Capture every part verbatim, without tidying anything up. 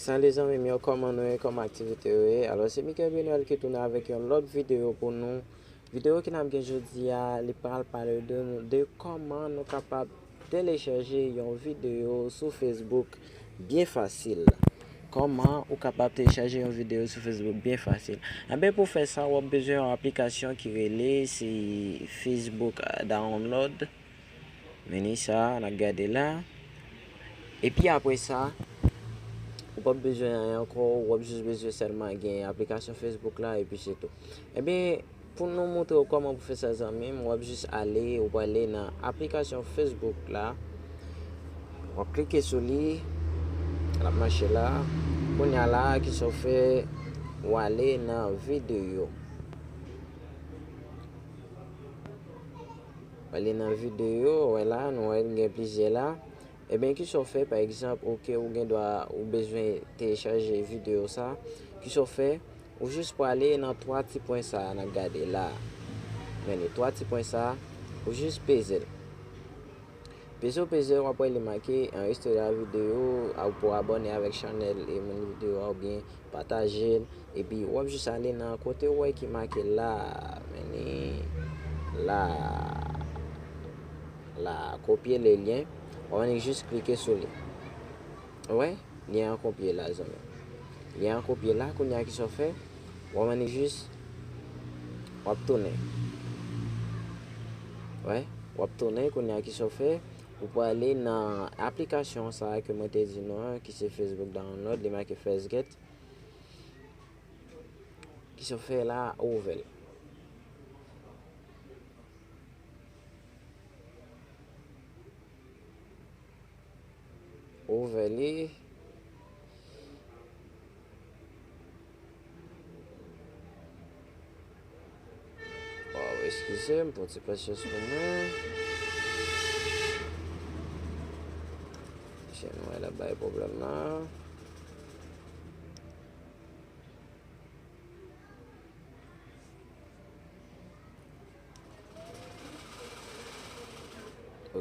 Salut zanmi m yo, kòman nou ye? Kòman aktivite yo ye? Alò, se Michael Benuel ki tounen avèk yon lòt videyo pou nou. Videyo ke n ap gen jodi a, li pral pale de nou, de kòman nou kapab telechaje yon videyo sou Facebook byen fasil. Kòman ou kapab telechaje yon videyo sou Facebook byen fasil? Enben, pou fè sa, w ap bezwen yon aplikasyon ki rele se Facebook Download. Men li sa a, n ap gade la. Epi apre sa, ou p ap bezwen anyen ankò, w ap jis bezwen sèlman gen aplikasyon Facebook la, epi se tou. Enben, pou nou montre w kòman pou fè sa, zanmi m, w ap jis ale, ou prale nan aplikasyon Facebook la, w ap klike sou li, l ap mache la. Kounye a la, kisa w fè, w ale nan videyo. W ale nan videyo, w wè la, nou wè gen plizyè la. Ebyen, kisa w fè, pa egzanp, oke, ou gen dwa, ou bezwen telechaje videyo sa. Kisa w fè? Ou jis prale nan twa ti pwen sa a n ap gade la. Men li, twa ti pwen sa a, ou jis peze l. Peze w peze, w ap wè li make enregistre la videyo, a, pou abòne avèk chanèl e moun videyo a oubyen pataje l. Epi w ap jis ale nan kote w wè ki make la, men li la, la, kopye le lyen. W ap annik jis klike sou li. Ou wè? Lyen an kopye la, zanmi. Lyen an kopye la, kounye a kisa w fè? W ap annik jis, w ap tounen. Wè, w ap tounen, kounye a kisa w fè? Ou prale nan aplikasyon sa a ke mwen te di nou an, ki se Facebook Download, li make First Get. Kisa w fè la, ouvè l. Ouvè li. Waw, eskize m, pran ti pasyans pou mwen. Chèn mwen la bay pwoblèm la.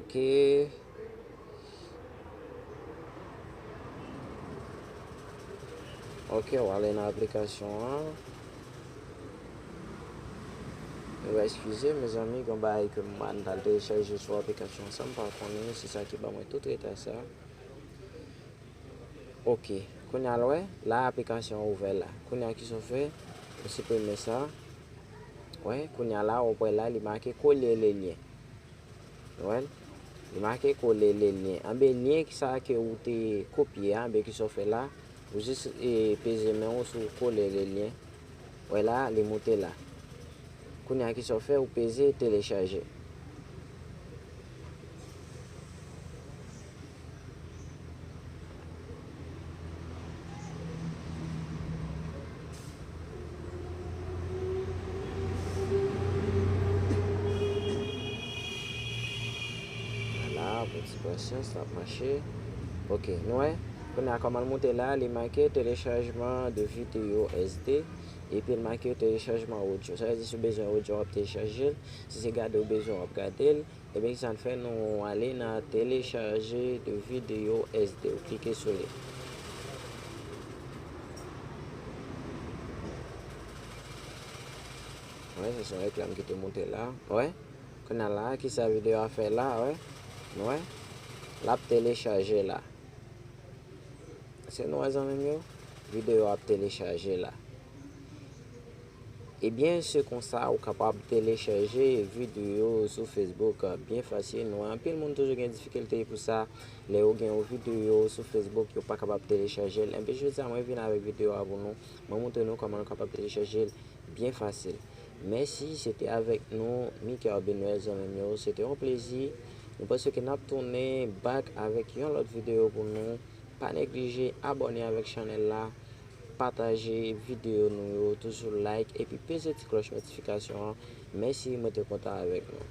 Ok. Ok, w ale nan aplikasyon an. Nou va eskize, mezanmi, gen yon bagay ke m al telechaje sou aplikasyon sa, m pa konnen, se sa ki ban mwen tout reta sa. Ok, kounye a l wè, la aplikasyon an ouvè la. Kounye a kisa w fè? Ou siprime sa. Wè, kounye a la, ou wè la, li make coller le lien. Ou wè l? Li make coller le lien. Anben, lyen sa ke ou te kopye a, anben, kisa w fè la? Ou jis, e, peze men w sou coller le lien. Wè la, li moute la. Kounye a, kisa w fè? Ou peze telechaje. Vwala, pran ti pasyans, l ap mache. Ok, nou wè? Kounye a, kòman l moute la, li make téléchargement de vidéo S D. Epi l make telechajman odyo. Sa vle di si w bezwen odyo, w ap telechaje l. Si se gade w bezwen, w ap gade l. Ebyen, kisa n fè? Nou ale nan télécharger de vidéo S D. Ou klike sou li. Wè, se yon reklam ki te moute la. Wè? Kounye a la, kisa videyo a fè la, wè? Nou wè? L ap telechaje la. Se nou wè, zanmi m yo, videyo ap telechaje la. Ebyen, se konsa ou kapab telechaje videyo sou Facebook, uh, byen fasil. Nou wè anpil moun toujou gen difikilte pou sa. Lè yo gen yon videyo sou Facebook, yo pa kapab telechaje l. Enben, jodi a, mwen vin avèk videyo a pou nou. Mwen montre nou kòman nou kapab telechaje l byen fasil. Mèsi, se te avèk nou, Michael Benuel, zanmi m yo. Se te yon plezi. Nou panse ke n ap tounen back avèk yon lòt videyo pou nou. Pa neglije abòne avèk chanèl la, pataje videyo nou yo, toujou like, epi peze ti klòch notifikasyon an. Mèsi, mwen te kontan avèk nou.